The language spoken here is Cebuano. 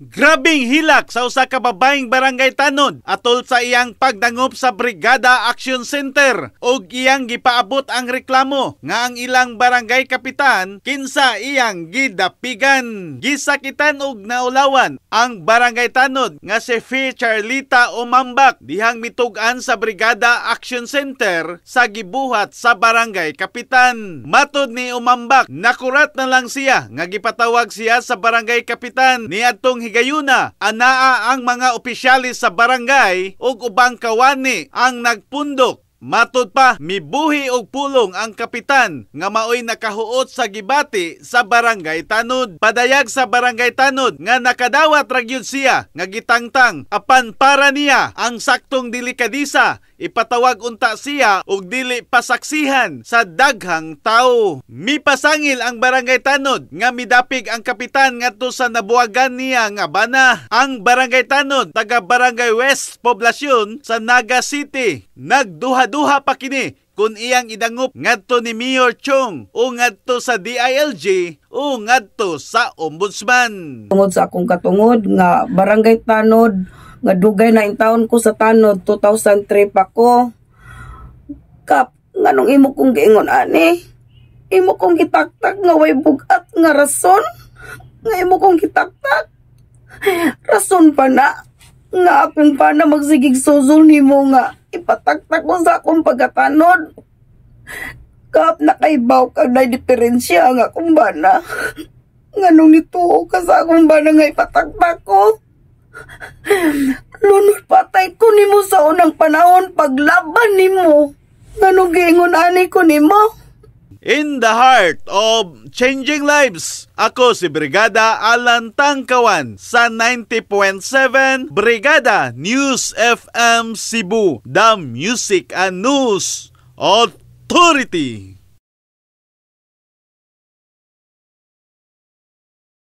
Grabing hilak sa usa ka babaeng barangay tanod atol sa iyang pagdangop sa Brigada Action Center ug iyang gipaabot ang reklamo nga ang ilang barangay kapitan kinsa iyang gidapigan. Gisakitan og naulawan ang barangay tanod nga si Fe Charlita Umambak dihang mitug-an sa Brigada Action Center sa gibuhat sa barangay kapitan. Matod ni Umambak, nakurat na lang siya nga gipatawag siya sa barangay kapitan niadtong higayuna anaa ang mga opisyalis sa barangay ug ubang kawani ang nagpundok. Matod pa, mibuhi og pulong ang kapitan nga maoy nakahuot sa gibati sa barangay tanod. Padayag sa barangay tanod nga nakadawat ra gyud siya nga gitangtang, apan para niya ang saktong delikadisa ipatawag unta siya og dili pasaksihan sa daghang tao. Mipasangil ang barangay tanod nga midapig ang kapitan ngadto sa nabuwagan niya nga bana. Ang barangay tanod taga Barangay West Poblacion sa Naga City. Nagduha-duha pa kini kung iyang idangop ngadto ni Mayor Chong o ngadto sa DILG o ngadto sa Ombudsman. Tungod sa akong katungod nga barangay tanod nga dugay na taon ko sa tanod, 2003 pa ko. Kap, nganong imo kong giingon ani, imo kong gitaktak nga way bugat nga rason, nga imo kong gitaktak, rason pa na nga akong pa na magsigig susol nimo nga ipataktak ko sa akong pagkatanod. Kap, nakaibaw kag na diferensya nga akong bana. Nganong nituo ka sa akong bana nga ipataktak ko? Lunod patay ko nimo sa unang panahon paglaban nimo. Nganong giingon ani ko nimo? In the heart of changing lives, ako si Brigada Alan Tangkawan sa 90.7 Brigada News FM Cebu, the Music and News Authority.